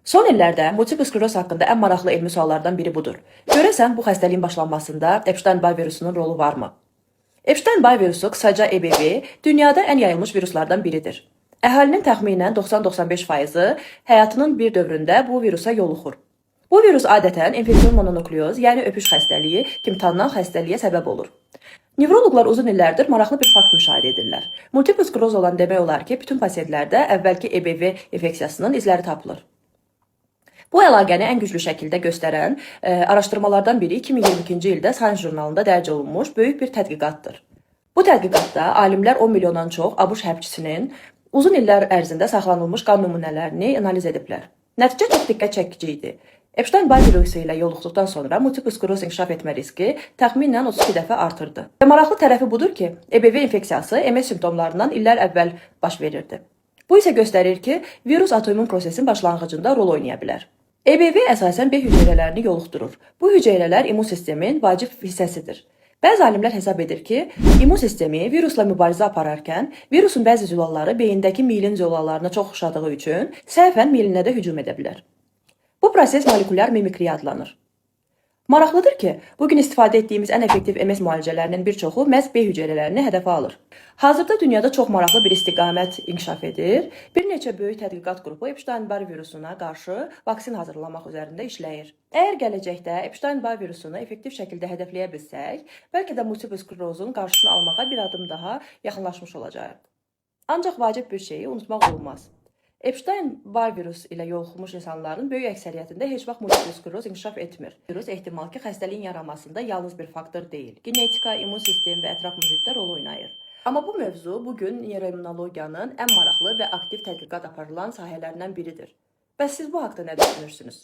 Son illərdə multipl skleroz haqqında ən maraqlı elmi suallardan biri budur. Görəsən bu xəstəliyin başlanmasında Epstein-Barr virusunun rolu varmı? Epstein-Barr virusu, qısaca EBV, dünyada ən yayılmış viruslardan biridir. Əhalinin təxminən 90-95 faizi həyatının bir dövründə bu virusa yoluxur. Bu virus adətən infeksion mononukleoz, yəni öpüş xəstəliyi kimi tanınan xəstəliyə səbəb olur. Nevroloqlar uzun illərdir maraqlı bir fakt müşahidə edirlər. Multipl skleroz olan demək olar ki, bütün pasientlərdə əvvəlki EBV infeksiyasının izləri tapılır. Bu əlaqəni ən güclü şəkildə göstərən araşdırmalardan biri 2022-ci ildə Science jurnalında dərc olunmuş böyük bir tədqiqatdır. Bu tədqiqatda alimlər 10 milyondan çox ABŞ hərbçisinin uzun illər ərzində saxlanılmış qan nümunələrini analiz ediblər. Nəticə çox diqqət çəkici idi. Epstein-Barr virusu ilə yoluxduqdan sonra multipl skleroz inkişaf etmə riski təxminən 32 dəfə artırdı. Və maraqlı tərəfi budur ki, EBV infeksiyası MS simptomlarından illər əvvəl baş verirdi. Bu isə göstərir ki, virus autoimmun prosesin başlanğıcında rol oynaya bilər. EBV əsasən B hüceyrələrini yoluxdurur. Bu hüceyrələr immun sistemin vacib hissəsidir. Bəzi alimlər hesab edir ki, immun sistemi virusla mübarizə apararkən virusun bəzi zülalları beyindəki miyelin zülallarına çox oxşadığı üçün səhvən miyelinə də hücum edə bilər. Bu proses molekulyar mimikriya adlanır. Maraqlıdır ki, bugün istifadə etdiyimiz ən effektiv MS müalicələrinin bir çoxu məhz B hüceyrələrini hədəfə alır. Hazırda dünyada çox maraqlı bir istiqamət inkişaf edir. Bir neçə böyük tədqiqat qrupu Epstein-Barr virusuna qarşı vaksin hazırlamaq üzərində işləyir. Əgər gələcəkdə Epstein-Barr virusunu effektiv şəkildə hədəfləyə bilsək, bəlkə də multipl sklerozun qarşısını almağa bir addım daha yaxınlaşmış olacağıq. Ancaq vacib bir şeyi unutmaq olmaz. Epstein-Barr virus ilə yoluxmuş insanların böyük əksəriyyətində heç vaxt multipl skleroz inkişaf etmir. Virus ehtimal ki, xəstəliyin yaranmasında yalnız bir faktor deyil. Genetika, immun sistem və ətraf mühit də rol oynayır. Amma bu mövzu bu gün neyroimmunologiyanın ən maraqlı və aktiv tədqiqat aparılan sahələrindən biridir. Bəs siz bu haqda nə düşünürsünüz?